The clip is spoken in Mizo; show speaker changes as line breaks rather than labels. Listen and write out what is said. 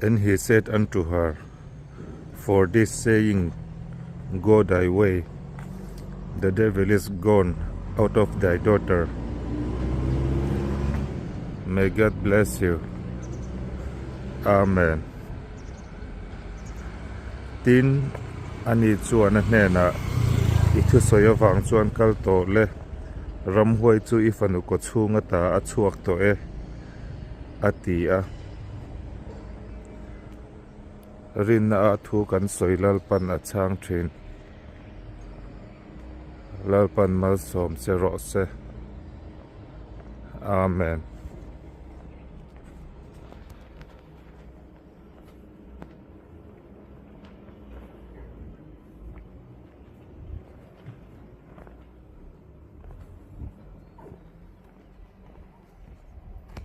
And he said unto her, For this saying, go thy way, the devil is gone out of thy daughter. May God bless you. Amen. Tin, ani chuan a hnenah, I thusawi avang chuan kal tawh le, ramhuai chu i fanu kawchhung ata a chhuak tawh e, a ti a. Rinna a thu kan sawi Lalpan a chhang thin. Lalpan malsawm che rawh se. Amen.